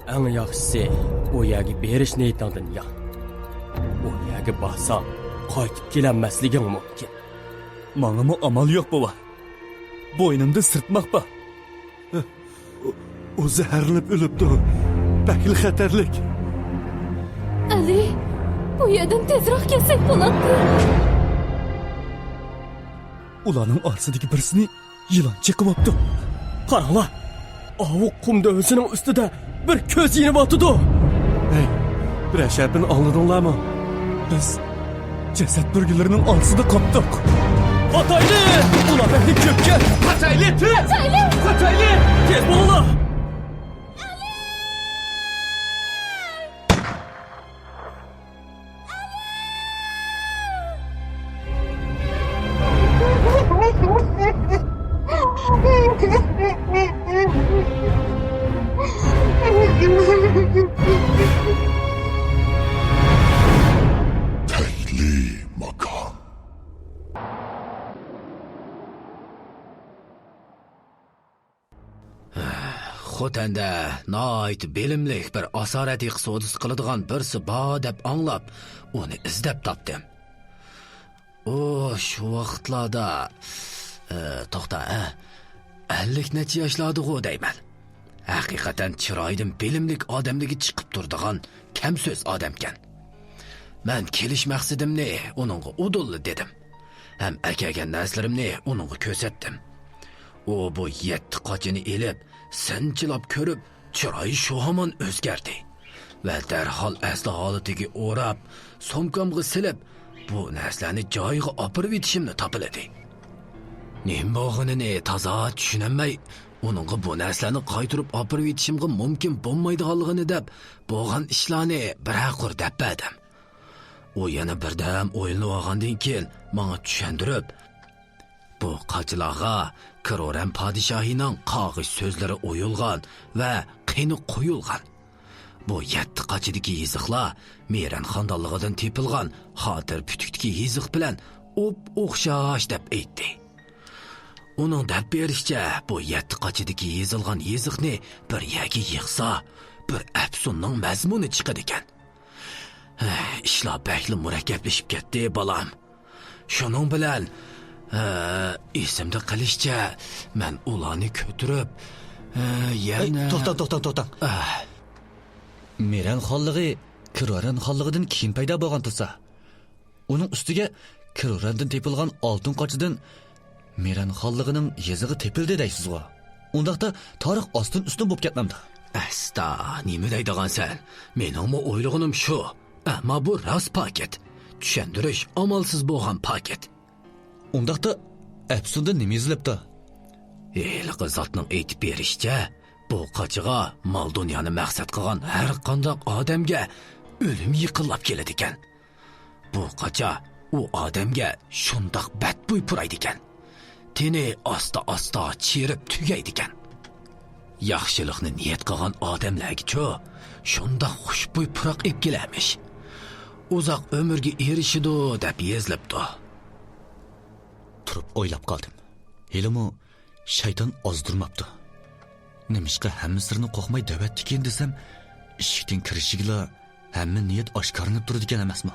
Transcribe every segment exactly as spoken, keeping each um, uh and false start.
ئەڭ ياخشىسى، ئۇ يەرگە بېرىش نىيىتىڭدىن يان. ئۇ يەرگە بارساڭ، قايتىپ كېلەلمەسلىكىڭ مۇمكىن. ماڭىمۇ ئامال يوق، بوۋا. بوينۇمدا سىرتماق بار. ئۇ، ئۇ زەھەرلىنىپ ئۆلۈپتۇ. بەكلا خەتەرلىك. ئەلى، بۇ يەردىن تېزراق كەتسەك بولاتتى. ئۇلارنىڭ ئارىسىدىكى بىرسىنى يىلان چېقىۋاپتۇ. قاراڭلار، ئاۋۇ قۇم دۆۋىسىنىڭ ئۈستىدە بىر كۆز يېنىۋاتىدۇ. ھەي، بىرەر شەپىنى ئاڭلىدىڭلارمۇ؟ بىز جەسەت بۈرگىلىرىنىڭ ئارىسىدا قاپتۇق. قاچايلى! ئۇلار بەكلا كۆپكەن. قاچايلى، تېز! قاچايلى! قاچايلى! تېز بولۇڭلار! تەكلىماكان. خوتەندە ناھايىتى بىلىملىك بىر ئاسارەت ھېقى سودىسى قىلىدىغان بىرسى بار دەپ ئاڭلاپ، ئۇنى ئىزدەپ تاپتىم. ئۇ شۇ ۋاقىتلاردا، ئە، توختا، ئە، ئەللىك نەچچە ياشلاردىغۇ دەيمەن. ھەقىقەتەن چىرايىدىن بىلىملىك ئادەملىكى چىقىپ تۇرىدىغان كەم سۆز ئادەمكەن. مەن كېلىش مەقسىتىمنى ئۇنىڭغا ئۇدۇللا دېدىم. ھەم ئەكەلگەن نەرسىلىرىمنى ئۇنىڭغا كۆرسەتتىم. ئۇ بۇ يەتتە قاچىنى ئېلىپ، سىنچىلاپ كۆرۈپ، چىرايى شۇ ھامان ئۆزگەردى ۋە دەرھال ئەسلى ھالىتىگە ئوراپ، سومكامغا سېلىپ، بۇ نەرسىلەرنى جايىغا ئاپىرىۋېتىشىمنى تاپىلىدى. نېمە بولغىنىنى تازا چۈشىنەلمەي، ئۇنىڭغا بۇ نەرسىلەرنى قايتۇرۇپ ئاپىرىۋېتىشىمغا مۇمكىن بولمايدىغانلىقىنى دەپ، بولغان ئىشلارنى بىرەر قۇر دەپ بەردىم. ئۇ يەنە بىردەم ئويلىنىۋالغاندىن كېيىن ماڭا چۈشەندۈرۈپ، بۇ قاچىلارغا كرورەن پادىشاھىنىڭ قاغىش سۆزلىرى ئويۇلغان ۋە قېنى قويۇلغان. بۇ يەتتە قاچىدىكى يېزىقلار مىرەن خاندانلىقىدىن تېپىلغان خاتىرە پۈتۈكتىكى يېزىق بىلەن ئوپئوخشاش دەپ ئېيتتى. ئۇنىڭ دەپ بېرىشىچە، بۇ يەتتە قاچىدىكى يېزىلغان يېزىقنى بىر يەرگە يىغسا، بىر ئەپسۇننىڭ مەزمۇنى چىقىدىكەن. ھە، ئىشلار بەكلا مۇرەككەپلىشىپ كەتتى، بالام. شۇنىڭ بىلەن، ھە، ئېسىمدە قېلىشىچە، مەن ئۇلارنى كۆتۈرۈپ، ھە، يەنە ئەي، توختاڭ، توختاڭ، توختاڭ. ئە. مىرەن خانلىقى كرورەن خانلىقىدىن كېيىن پەيدا بولغان تۇرسا، ئۇنىڭ ئۈستىگە كرورەندىن تېپىلغان ئالتۇن قاچىدىن مىرەن خانلىقىنىڭ يېزىقى تېپىلدى دەيسىزغۇ؟ ئۇنداقتا تارىخ ئاستىن ئۈستۈن بولۇپ كەتمەمدۇ؟ ئەستا، نېمە دەيدىغانسەن؟ مېنىڭمۇ ئويلىغىنىم شۇ. ئەمما بۇ راست پاكىت. چۈشەندۈرۈش ئامالسىز بولغان پاكىت. ئۇنداقتا ئەپسۇندا نېمە يېزىلىپتۇ؟ ھېلىقى زاتنىڭ ئېيتىپ بېرىشىچە، بۇ قاچىغا مال-دۇنيانى مەقسەت قىلغان ھەر قانداق ئادەمگە ئۆلۈم يېقىنلاپ كېلىدىكەن. بۇ قاچا ئۇ ئادەمگە شۇنداق بەتبۇي پۇرايدىكەن. تېنى ئاستا-ئاستا چىرىپ تۈگەيدىكەن. ياخشىلىقنى نىيەت قىلغان ئادەملەرگىچۇ شۇنداق خۇشبۇي پۇراق ئېلىپ كېلەرمىش. ئۇزاق ئۆمۈرگە ئېرىشىدۇ دەپ يېزىلىپتۇ. تۇرۇپ ئويلاپ قالدىم. ھېلىمۇ شەيتان ئازدۇرماپتۇ. نېمىشقا ھەممە سىرنى قوقماي دەۋەتتىكىن دېسەم، ئىشىكتىن كىرىشىگىلا ھەممە نىيەت ئاشكارىلىنىپ تۇرىدىكەن ئەمەسمۇ؟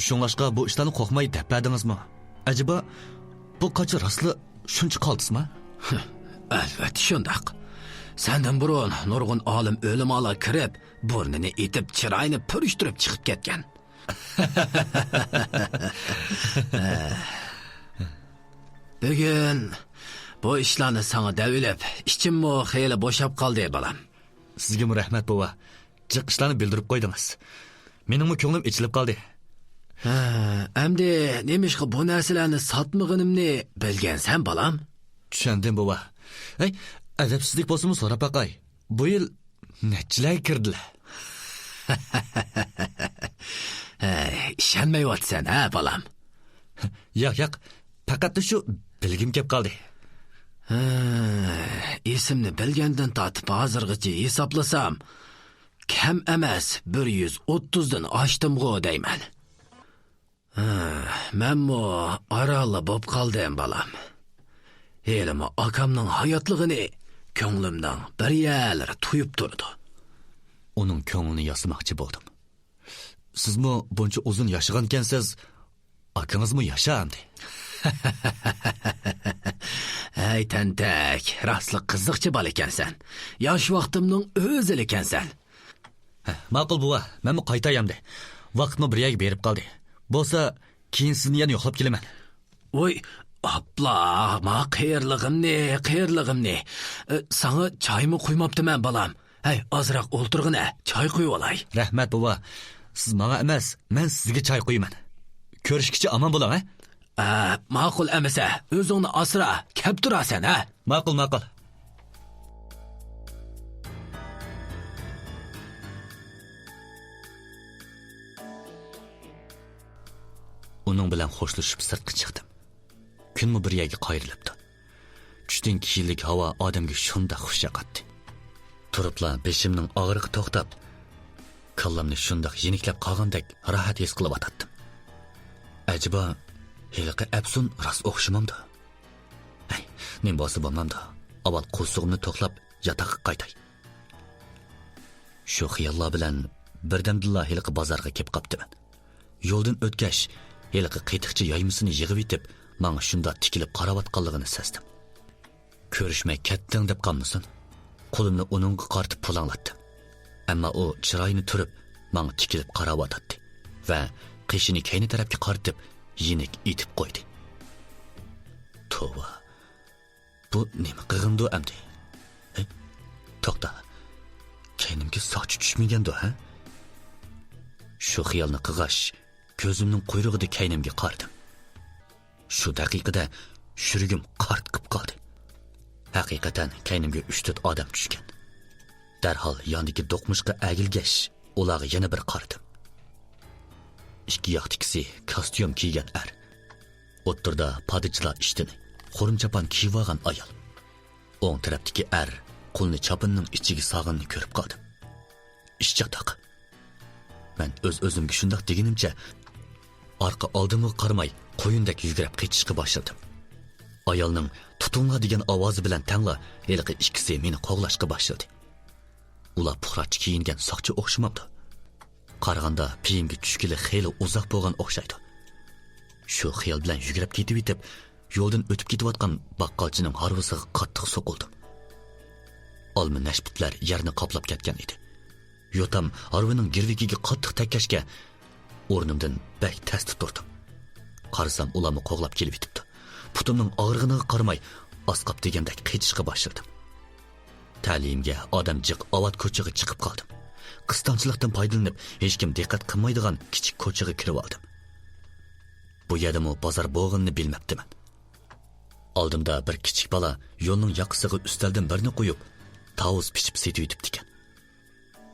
شۇڭلاشقا بۇ ئىشلارنى قوقماي دەپ بەردىڭىزمۇ؟ ئەجەبا، بۇ قاچا راستلا شۇنچە قالتىسمۇ؟ ئەلۋەتتە شۇنداق. سەندىن بۇرۇن نۇرغۇن ئالىم ئۆلىمالار كىرىپ، بۇرنىنى ئېتىپ، چىرايىنى پۈرۈشتۈرۈپ چىقىپ كەتكەن. بۈگۈن بۇ ئىشلارنى ساڭا دەۋېلىپ، ئىچىممۇ خېلى بوشاپ قالدى، بالام. سىزگىمۇ رەھمەت، بوۋا. جىق ئىشلارنى بىلدۈرۈپ قويدىڭىز. مېنىڭمۇ كۆڭلۈم ئېچىلىپ قالدى. ھە، ئەمدى نېمىشقا بۇ نەرسىلەرنى ساتمىغىنىمنى بىلگەنسەن، بالام؟ چۈشەندىم، بوۋا. ھەي، ئەدەپسىزلىك بولسىمۇ سوراپ باقاي. بۇ يىل نەچچىلەرگە كىردىلە؟ ھەي، ئىشەنمەيۋاتىسەن ھە، بالام؟ ياق، ياق، پەقەتلا شۇ بىلگۈم كەپ قالدى. ھە، ئېسىمنى بىلگەندىن تارتىپ ھازىرغىچە ھېسابلىسام، كەم ئەمەس بىر يۈز ئوتتۇزدىن ئاشتىمغۇ دەيمەن. ھە، مەنمۇ ئارانلا بوپ قالدىم، بالام. ھېلىمۇ ئاكامنىڭ ھاياتلىقىنى كۆڭلۈمنىڭ بىر يەرلىرى تويۇپ تۇرىدۇ. ئۇنىڭ كۆڭلىنى ياسىماقچى بولدۇم. سىزمۇ بۇنچە ئۇزۇن ياشىغانكەنسىز، ئاكىڭىزمۇ ياشا ئەمدى. ھەي، تەنتەك، راستلا قىزىقچى بالا ئىكەنسەن. ياش ۋاقتىمنىڭ ئۆزىلا ئىكەنسەن. ھە، ماقۇل، بوۋا، مەنمۇ قايتاي ئەمدى. ۋاقىتمۇ بىر يەرگە بېرىپ قالدى. بولسا، كېيىن سىزنى يەنە يوقلاپ كېلىمەن. ۋوي، ئاپلا، ما قېرىلىغىمنى، قېرىلىغىمنى. ئە، ساڭا چايمۇ قۇيماپتىمەن، بالام. ھەي، ئازراق ئولتۇرغىنە، چاي قۇيۇۋالاي. رەھمەت، بوۋا. سىز ماڭا ئەمەس، مەن سىزگە چاي قۇيىمەن. كۆرۈشكىچە ئامان بولۇڭ، ھە؟ ئە، ماقۇل ئەمىسە، ئۆزۈڭنى ئاسرا، كەپ تۇرارسەن، ھە؟ ماقۇل، ماقۇل. ئۇنىڭ بىلەن خوشلىشىپ سىرتقا چىقتىم. كۈنمۇ بىر يەرگە قايرىلىپتۇ. چۈشتىن كېيىنلىك ھاۋا ئادەمگە شۇنداق خۇش ياقاتتى. تۇرۇپلا بېشىمنىڭ ئاغرىقى توختاپ، كاللامنى شۇنداق يېنىكلەپ قالغاندەك راھەت ھېس قىلىۋاتاتتىم. ئەجەبا، ھېلىقى ئەپسۇن راست ئوخشىمامدۇ؟ ھەي، نېمە بولسا بولمامدۇ، ئاۋۋال قورسىقىمنى توقلاپ، ياتاققا قايتاي. شۇ خىياللار بىلەن بىردەمدىلا ھېلىقى بازارغا كېلىپ قاپتىمەن. يولدىن ئۆتكەچ، ھېلىقى قېتىقچى يايمىسىنى يىغىۋېتىپ، ماڭا شۇنداق تىكىلىپ قاراۋاتقانلىقىنى سەزدىم. «كۆرۈشمەي كەتتىڭ» دەپ قالمىسۇن. قولۇمنى ئۇنىڭغا قارىتىپ پۇلاڭلاتتىم. ئەمما ئۇ چىرايىنى تۈرۈپ، ماڭا تىكىلىپ قاراۋاتاتتى ۋە قېشىنى كەينى تەرەپكە قارىتىپ، يېنىك ئېتىپ قويدى. توۋا، بۇ نېمە قىلغىنىدۇ ئەمدى؟ ھە؟ توختا، كەينىمگە ساقچى چۈشمىگەندۇ، ھە؟ شۇ خىيالنى قىلغاچ، كۆزۈمنىڭ قۇيرۇقىدا كەينىمگە قارىدىم. شۇ دەقىقىدە يۈرىكىم قارتقىپ قالدى. ھەقىقەتەن كەينىمگە ئۈچ-تۆت ئادەم چۈشكەن. دەرھال ياندىكى دوقمۇشقا ئەگىلگەچ، ئۇلارغا يەنە بىر قارىدىم. ئىككى ياقتىكىسى كاستيۇم كىيگەن ئەر. ئوتتۇرىدا پادىچىلار ئىشتىنى، خۇرۇم چاپان كىيىۋالغان ئايال. ئوڭ تەرەپتىكى ئەر قولىنى چاپىنىنىڭ ئىچىگە سالغىنىنى كۆرۈپ قالدىم. ئىش چاتاق. مەن ئۆز-ئۆزۈمگە شۇنداق دېگىنىمچە، ئارقا-ئالدىمغا قارىماي، قۇيۇندەك يۈگۈرۈپ قېچىشقا باشلىدىم. ئايالنىڭ «تۇتۇڭلار» دېگەن ئاۋازى بىلەن تەڭلا ھېلىقى ئىككىسى مېنى قوغلاشقا باشلىدى. ئۇلار پۇقراچە كىيىنگەن ساقچى ئوخشىمامدۇ؟ قارىغاندا پېيىمگە چۈشكىلى خېلى ئۇزاق بولغان ئوخشايدۇ. شۇ خىيال بىلەن يۈگۈرۈپ كېتىۋېتىپ، يولدىن ئۆتۈپ كېتىۋاتقان باققالچىنىڭ ھارۋىسىغا قاتتىق سوقۇلدۇم. ئالما نەشپۈتلەر يەرنى قاپلاپ كەتكەن ئىدى. يوتام ھارۋىنىڭ گىرۋىكىگە قاتتىق تەگكەچكە، ئورنۇمدىن بەك تەستە تۇردۇم. قارىسام، ئۇلارمۇ قوغلاپ كېلىۋېتىپتۇ. پۇتۇمنىڭ ئاغرىغىنىغا قارىماي، ئاسقاپ دېگەندەك قېچىشقا باشلىدىم. تەلىيىمگە ئادەم جىق ئاۋات كوچىغا چىقىپ قالدىم. قىستاڭچىلىقتىن پايدىلىنىپ، ھېچكىم دىققەت قىلمايدىغان كىچىك كوچىغا كىرىۋالدىم. بۇ يەردىمۇ بازار بولغىنىنى بىلمەپتىمەن. ئالدىمدا بىر كىچىك بالا يولنىڭ ياقىسىغا ئۈستەلدىن بىرنى قويۇپ، تاۋۇز پىچىپ سېتىۋېتىپتىكەن.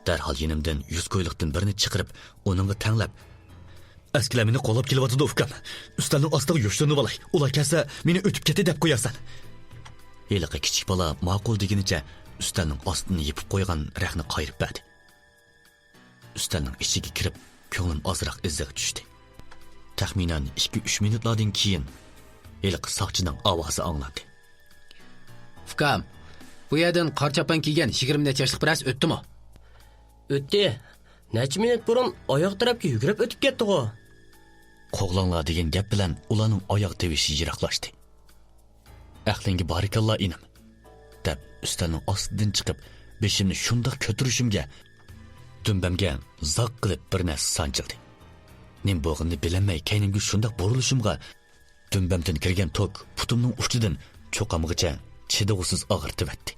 دەرھال يېنىمدىن يۈز كويلۇقتىن بىرنى چىقىرىپ، ئۇنىڭغا تەڭلەپ، «ئەسكىلەر مېنى قوغلاپ كېلىۋاتىدۇ، ئۇكام. ئۈستەلنىڭ ئاستىغا يوشۇرۇنۇۋالاي. ئۇلار كەلسە، مېنى ئۆتۈپ كەتتى دەپ قويارسەن.» ھېلىقى كىچىك بالا ماقۇل دېگىنىچە ئۈستەلنىڭ ئاستىنى يېپىپ قويغان رەخنە قايرىپ بەردى. ئۈستەلنىڭ ئىچىگە كىرىپ، كۆڭلۈم ئازراق ئىزىغا چۈشتى. تەخمىنەن ئىككى-ئۈچ مىنۇتلاردىن كېيىن ھېلىقى ساقچىنىڭ ئاۋازى ئاڭلاندى. «ئۇكام، بۇ يەردىن قارا چاپان كىيگەن يىگىرمە نەچچە ياشلىق بىرەرسى ئۆتتىمۇ؟» «ئۆتتى. نەچچە مىنۇت بۇرۇن ئاياغ تەرەپكە يۈگۈرۈپ ئۆتۈپ كەتتىغۇ.» «قوغلاڭلار» دېگەن گەپ بىلەن ئۇلارنىڭ ئاياغ تىۋىشى يىراقلاشتى. «ئەقلىڭگە بارىكاللا، ئىنىم!» دەپ، ئۈستەلنىڭ ئاستىدىن چىقىپ، بېشىمنى شۇنداق كۆتۈرۈشۈمگە، دۈمبەمگە زاق قىلىپ بىر نەرسە سانجىلدى. نېمە بولغىنىنى بىلەلمەي، كەينىمگە شۇنداق بۇرۇلۇشۇمغا، دۈمبەمدىن كىرگەن توك پۇتۇمنىڭ ئۇچىدىن چوقامغىچە چىدىغۇسىز ئاغرىتىۋەتتى.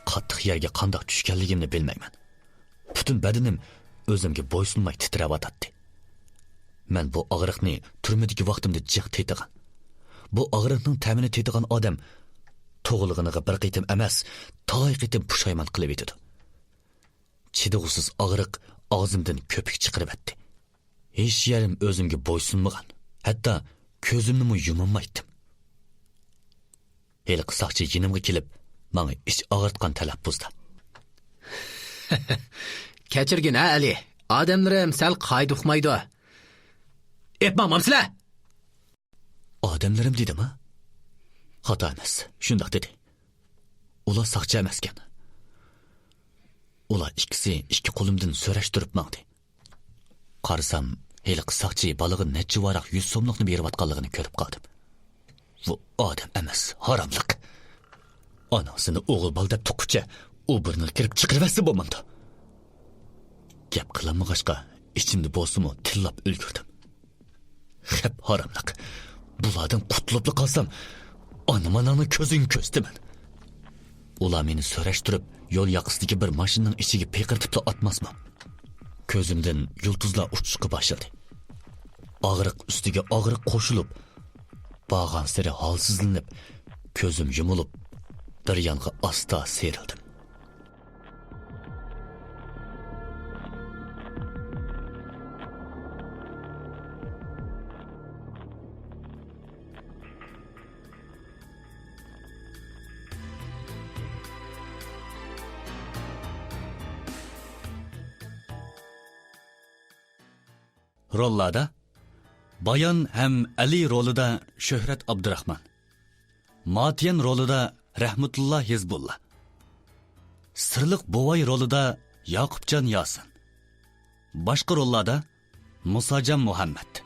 قاتتىق يەرگە قانداق چۈشكەنلىكىمنى بىلمەيمەن. پۈتۈن بەدىنىم ئۆزۈمگە بويسۇنماي تىترەۋاتاتتى. مەن بۇ ئاغرىقنى تۈرمىدىكى ۋاقتىمدا جىق تېتىغان. بۇ ئاغرىقنىڭ تەمىنى تېتىغان ئادەم تۇغۇلغىنىغا بىر قېتىم ئەمەس، تالاي قېتىم پۇشايمان قىلىۋېتىدۇ. چىدىغۇسىز ئاغرىق ئاغزىمدىن كۆپۈك چىقىرىۋەتتى. ھېچ يېرىم ئۆزۈمگە بويسۇنمىغان، ھەتتا كۆزۈمنىمۇ يۇمالمايتتىم. ھېلىقى ساقچى يېنىمغا كېلىپ، ماڭا ئىچ ئاغرىتقان تەلەپپۇزدا: «كەچۈرگىن ھە، ئەلى، ئادەملىرىم سەل قائىدە ئۇقمايدۇ. ئېپماڭمامسىلەر؟» «ئادەملىرىم» دېدىما؟ خاتا ئەمەس، شۇنداق دېدى. ئۇلار ساقچى ئەمەسكەن. ئۇلار ئىككىسى ئىككى قولۇمدىن سۆرەشتۈرۈپ ماڭدى. قارىسام، ھېلىقى ساقچى بالىغا نەچچە ۋاراق يۈز سوملۇقنى بېرىۋاتقانلىقىنى كۆرۈپ قالدىم. بۇ ئادەم ئەمەس، ھاراملىق. ئاناڭ سېنى ئوغۇل بالا دەپ تۇغقۇچە، ئۇ بۇرنىغا كىرىپ چىقىرىۋەتسە بولمامدۇ؟ گەپ قىلالمىغاچقا، ئىچىمدە بولسىمۇ تىللاپ ئۈلگۈردۈم. خەپ ھاراملىق. بۇلاردىن قۇتۇلۇپلا قالسام، ئانا-ماناڭنىڭ كۆزىگە كۆرسىتىمەن. ئۇلار مېنى سۆرەشتۈرۈپ، يول ياقىسىدىكى بىر ماشىنىنىڭ ئىچىگە پېقىرتىپلا ئاتماسمۇ؟ كۆزۈمدىن يۇلتۇزلار ئۇچۇشقا باشلىدى. ئاغرىق ئۈستىگە ئاغرىق قوشۇلۇپ، بارغانسېرى ھالسىزلىنىپ، كۆزۈم يۇمۇلۇپ، بىر يانغا ئاستا سىيرىلدىم. روللاردا بايان ھەم ئەلى رولىدا شۆھرەت ئابدۇراخمان، ماتىيەن رولىدا رەھمىتۇللا ھېزبۇللا، سىرلىق بوۋاي رولىدا ياقۇپجان ياسىن، باشقا روللاردا مۇساجان مۇھەممەت.